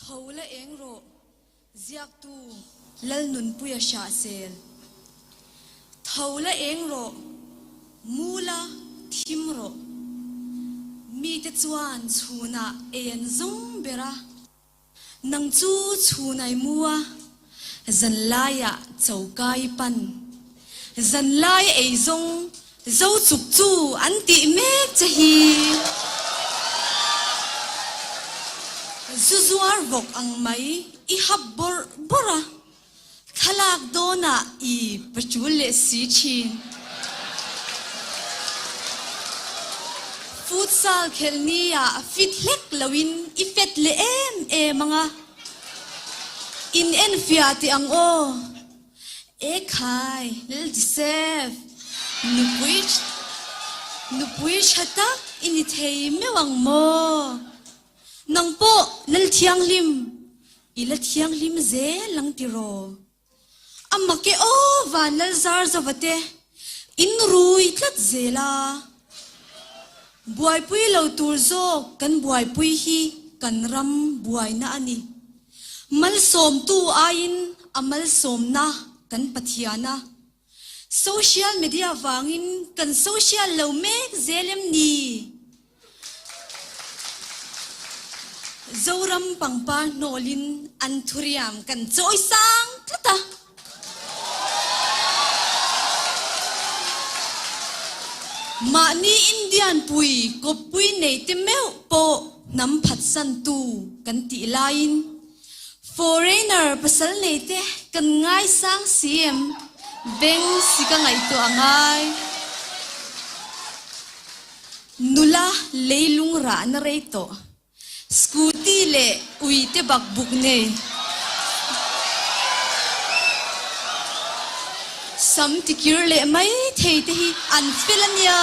Tho la eng rawh, ziaktu Lalnunpuia Hrahsel. Tho la eng rawh, mu la thim rawh. Mite chuan chhunah ei an zawng ber a. Nang chu chhunai mu a, zanlaiah choka i pan. Zanlai ei zawng zo chuk chu an tih mek che hi. Zu zuar vawk ang mai i hap bawrh bawrh a. Thlalak dawnah i patul leh si thin. Futsal khelh ni ah fit hlek loin i fet leh em em ang a. In enfiah teh ang aw. Ekhai, Lil Joseph, nupui nupui tha tak i ni thei meuh ang maw? Nang pawh Lal Thianghlim, I la thianghlim zel ang tiraw? A mak e aw van lal zar zova te in rui tlat zel a. Buaipui lo tur zawk kan buaipui hi kan ram buaina a ni. Malsawmtu aiin a malsawmna kan Pathian a. Social media vangin kan social lo mek zel em ni? Zoram pangpar hnawlin an thuriam kan chawi sang tlat a. Mahni Indian pui kawppui nei te meuh pawh hnam phatsantu kan tih laiin Foreigner pasal nei te kan ngaisang si em? Beng si ka ngaihtuah a ngai. Nula leilung rahna rei tawh. Scooty leh ui te bakbuk nei. Sam tikir leh mai thei te hi an fel a nia.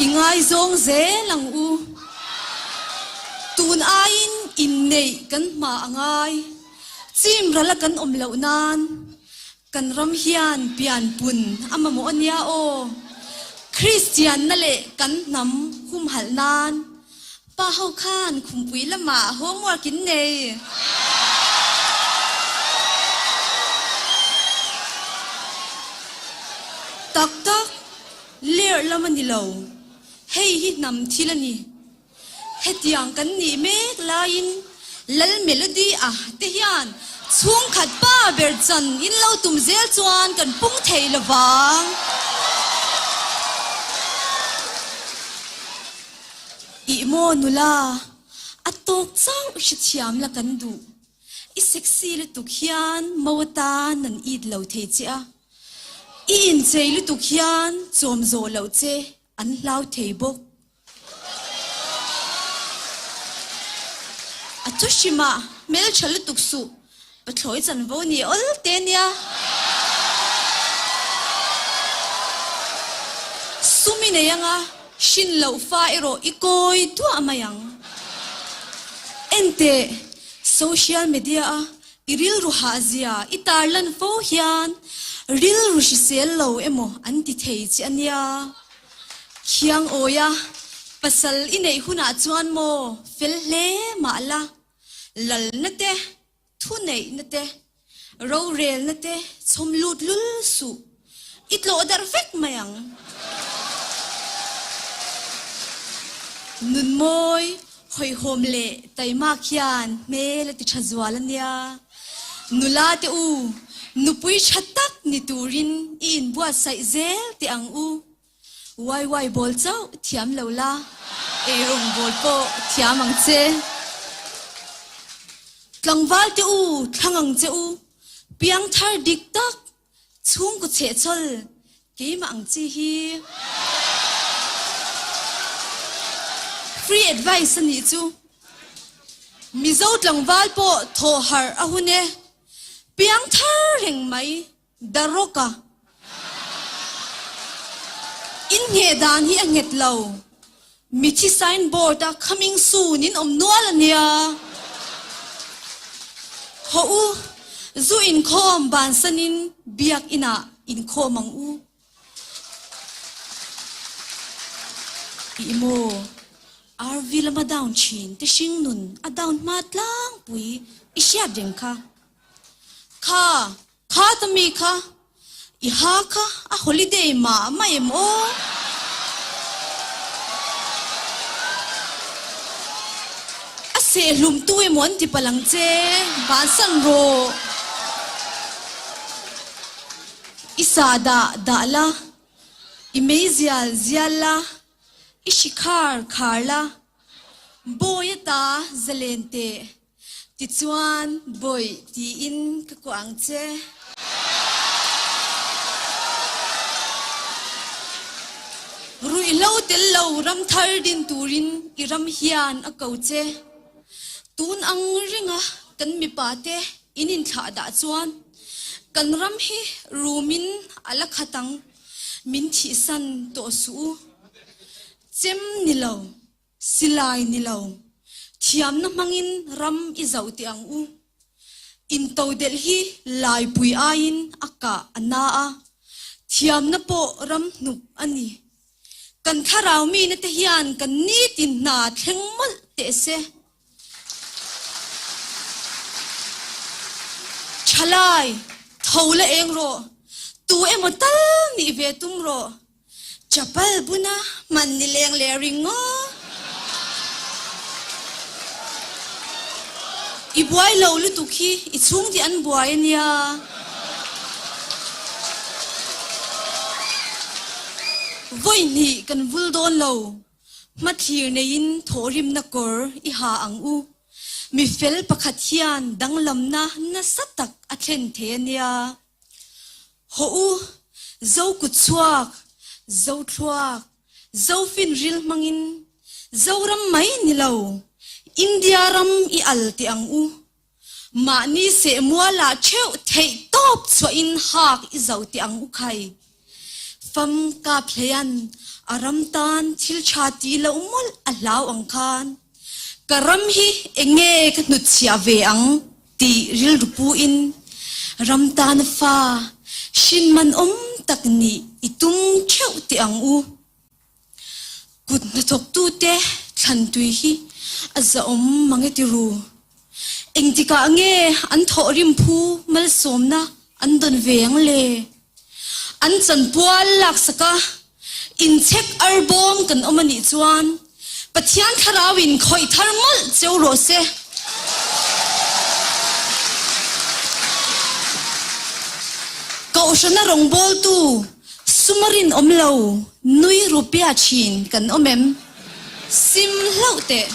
I ngaizawng zel ang u. Tun aiin inneih kan hma a ngai. Chim rala kan awm loh nan kan ram hian pianpun a mamawh a nia aw. Kristianna leh kan hnam humhalh nan pa ho khan khumpui lamah homework in nei. Tak tak, lerh lam a ni lo. Hei hi hnam thil a ni. Hetiang kan nih mek laiin Lal Melody a te hian chhungkhat pa ber chan in lo tum zel chuan kan pung thei lovang. Ih maw nula, a tawk chauh hrethiam la kan duh. I sexy lutuk hian mo atan an it lo thei che a. I inchei lutuk hian chawm zawh loh che an hlau thei bawk. A thu hrimah hmeltha lutuk suh, pathlawi chanvo ni awl te nia. Sum i nei anga hrin loh fa erawh i kawi duah mai ang. Enteh, social media a I rilru hahzia i tarlan fo hian rilru hrisel lo emaw an ti thei che a nia. Khiang awia pasal i neih hunah chuan maw fel hle mah la, lalna te, thuneihna te, rorelna te chhawm lut lul suh. I tlawh darh vek mai ang. Nunmawi, hawihhawm leh taimak hian hmel a ti tha zual a nia. Nula te u, nupui tha tak ni turin i inbuatsaih zel teh ang u. Waiwai bawl chauh thiam lo la, eirawng bawl pawh thiam ang che. Tlangval te u, thlang ang che u, piangthar dik tak Chhungkaw chhehchhawl keimah ang chi hi free advice a nih chu. Mizo tlangval pawh thawh harh a hun e. Piang thar reng mai Darawk a. In ngheh dan hi a nghet lo. Mithi sign board a coming soon in awm nual a nia. Haw u, zu inkhawm bansanin biak inah inkhawm ang u. Ih maw? RV lama down thin te hring nun a down hma tlangpui i hriat reng kha. Kha, kha ta mi kha, i ha kha a holiday mah mah em aw? A sehhlum tu emaw an ti palh ang che, bansan rawh. I sa dah dah la, i meizial zial la, i hri khar khar la, bawi ata zalen teh. Tichuan, Bawih tiin ka kuah ang che. Ruihhlo tel lo ram thar din turin i ram hian a ko che. Tun ang ringa kan mipa te in inthlah dah chuan kan ram hi rumin a la khat ang, min thihsan tawh suh u. Chem ni lo. Silai ni lo, thiamna hmangin ram i zoh teh ang u. Intodelh hi laipui aiin a kah a na a, thiamna pawh ram hnuk a ni. Kan thlarau mine te hian kan nitin hna thleng mawlh teh se. Thalai, tho la eng rawh, tu emaw tal nih ve tum rawh. Chapal buna hman ni leng leh ring ngaw. I buai lo lutuk hi i chhung tih an buai a nia. Vawi hnih kan vul dawn lo. Hmathlir neiin thawhrimna kawr i ha ang u. Mi fel pakhat hian danglamna nasa tak a thlen thei a nia. Hawh u, Zo kut chhuak, Zo thluak, Zo finril hmangin Zoram mai ni lo, India ram i al teh ang u. Mahni seh mualah theuh theih tawp chhuahin hak i zo teh ang u khai. Fam kap hleian a ram tan thil tha ti loh mawlh a hlau ang khan ka ram hi enge ka hnutchhiah ve ang tih rilru puin ram tana fa hrin man awm tak nih i tum theuh teh ang u. Kut hnathawktute thlan tui hi a zahawm mang e ti ru. Engtikah nge an thawhrim phu malsawmna an dawn ve ang le? An chanpual laksak a, inchhek arbawm kan awm a nih chuan Pathian Thlarauin khawih thar mawlh cheu rawh se. Kohhrana rawngbawltu suma rinawm lo nui rupia thin kan awm em? Sim hlauh teh.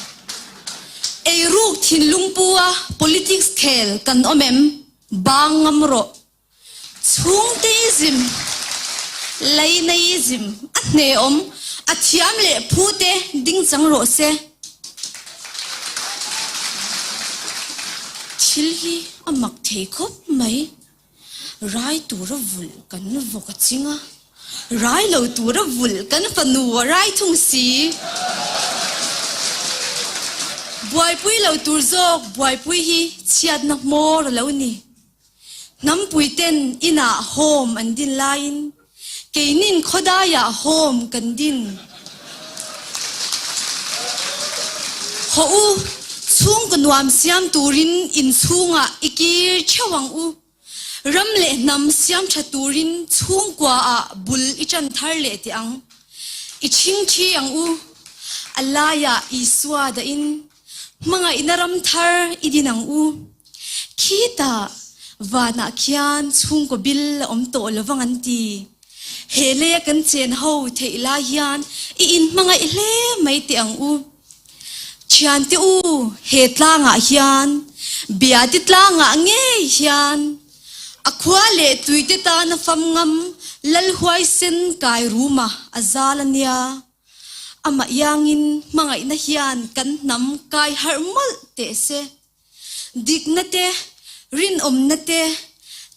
Eiruk thinlung pu a politics khel kan awm em? Bang ngam rawh. Chhungteism, Lainaism a hneawm, a thiam leh phu te ding chang rawh se. Thil hi a mak thei khawp mai. Rai tura vulh kan vawk a ching a, rai lo tura vulh kan fanu a rai thung si. Buaipui lo tur zawk buaipui hi chhiatna hmawr a lo ni. Hnampuiten inah home an din laiin keinin khawdaiah home kan din. Hawh u, chhungkaw nuam siam turin inchhungah i kir theuh ang u. Ram leh hnam siam tha turin chhungkuaah bul i tan thar leh teh ang. I chhingthi ang u. A laiah Isua dahin hmangaihna ram thar i din ang u. Khitah vanah khian chhungkaw bil a awm tawh lo vang an ti. He leia kan chen ho theih lai hian i inhmangaih hle mai teh ang u. Thiante u, he tlangah hian, Biate tlangah ngei hian a khua leh tuite tana fam ngam Lal huaisen kai ruma a zal a nia. Amah iangin hmangaihna hian kan hnam kai harh mawlh teh se. Dikna te, rinawmna te,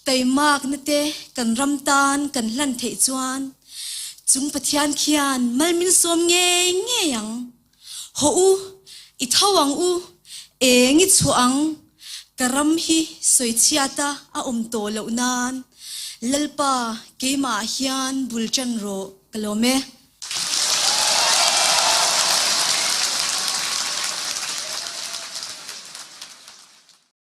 taimakna te kan ram tan kan hlan theih chuan chung Pathian khian mal min sawm ngei ngei ang. Hawh u, i tho ang u, eng i chhuah ang, ka ram hi sawichhiata a awm tawh loh nan Lalpa keimah hian bul ṭan rawh ka lawm e.